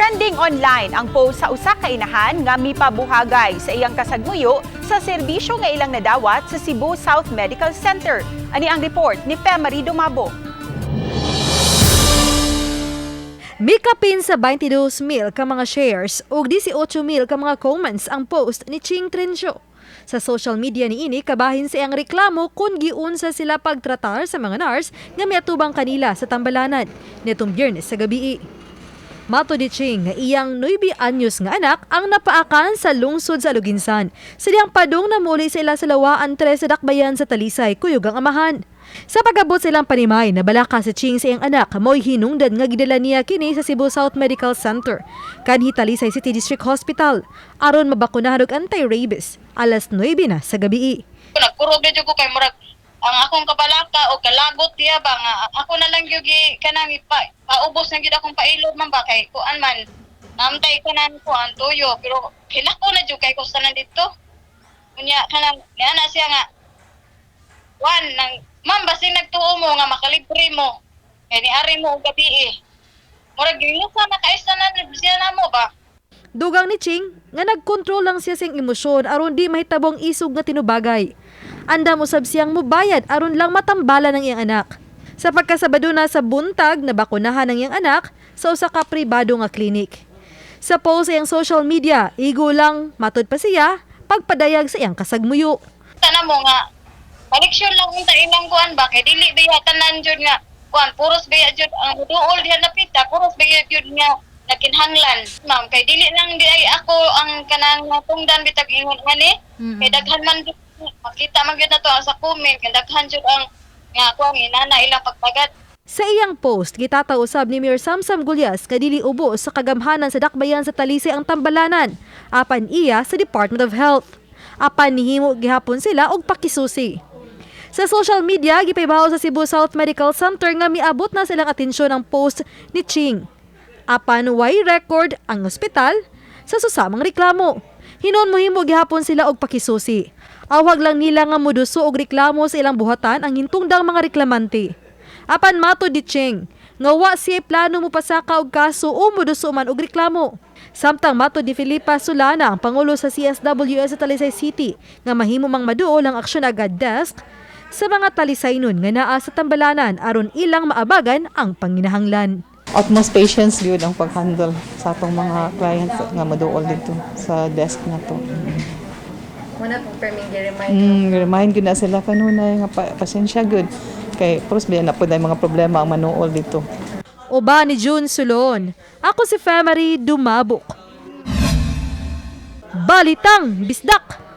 Trending online ang post sa usa ka inahan nga mipabuhagay sa iyang kasagmuyo sa serbisyo nga ilang nadawat sa Cebu South Medical Center. Ani ang report ni Femary Dumabo. Mikapin sa 22,000 ka mga shares ug 18,000 ka mga comments ang post ni Ching Trencio. Sa social media niini, kabahin sa iyang reklamo kung giunsa sila pagtratar sa mga nurse nga miatubang kanila sa tambalanan nitong Biyernes sa gabi. Matod ni Ching nga iyang 9 anyos nga anak ang napaakan sa lungsod sa Aloguinsan, sa dihang padung na muli sa ila sa Lawaan 3 sa Dakbayan sa Talisay, kuyog ang amahan. Sa pag-abot sa ilang panimay, nabalaka si Ching sa iyang anak, mo'y hinungdan nga gidala niya kini sa Cebu South Medical Center, kanhi Talisay City District Hospital, aron mabakunahan og anti-rabies, alas 9 na sa gabi. Nagkurog na jud ko kay murag ang akong kabalaka o kalagot diya ba nga ako na lang gyud kanang ipa, paubos na gyud akong pailog man ba kay kuan man namtay ko na kuan tuyo, pero hilako na jud kay ko sa dito. Unya kanang niya na siya nga wan nang, "Ma'am, basin nagtuo mo nga makalibre mo kay niari mo og gabi eh." Murag ginusa na kay na siya na mo ba. Dugang ni Ching nga nagkontrol lang siya sa iyang emosyon aron di mahitabong isog nga tinubagay. Andam usab siyang mubayad aron lang matambala ng iyang anak. Sa pagkasabado na sa buntag, nabakunahan ng iyang anak sa usa ka pribado nga klinik. Sa post sa iyang social media, igo lang matud pa siya pagpadayag sa iyang kasagmuyo. Tanan mo nga koneksyon lang unta ilang kuan ba kay dili biya tanan jud nga kuan, puros biya jud ang duol diha napita, puros biya jud nga nakinhanglan, ma'am, kay dili lang di ay ako ang kanang natungdan bitag ingon ani kay daghan man jud, makita man gyud nato ang sa comment kay daghan jud ang nga kuan inana ilang pagtagad. Sa iyang post, gitataw usab ni Mayor Samsam Gullas nga dili ubos sa kagamhanan sa Dakbayan sa Talisay ang tambalanan, apan iya sa Department of Health. Apan nihimo gihapon sila og pakisusi. Sa social media, gipaybawo sa Cebu South Medical Center nga miabot na silang atensyon ang post ni Ching. Apan way record ang ospital sa susamang reklamo. Hinon mohimo gihapon sila og pakisusi. Awag lang nila nga moduso og reklamo sa ilang buhatan ang hintungdang mga reklamante. Apan matod ni Ching nga wa siya plano mopasaka og kaso o moduso man og reklamo. Samtang matod ni Felipa Solana, ang pangulo sa CSWS sa Talisay City, nga mahimo mang maduol ang aksyon agad desk sa mga Talisaynon nga naa sa tambalanan aron ilang maabagan ang panginahanglan. Utmost patience gyud ang pag-handle sa atong mga clients nga maduol dito sa desk na to. Muna pong perming remind. Remind gyud na sila kanunay nga pasensya gyud kay puros biya na pud ay mga problema ang manuol dito. Uban ni June Sulon. Ako si Femary Dumabok. Balitang Bisdak!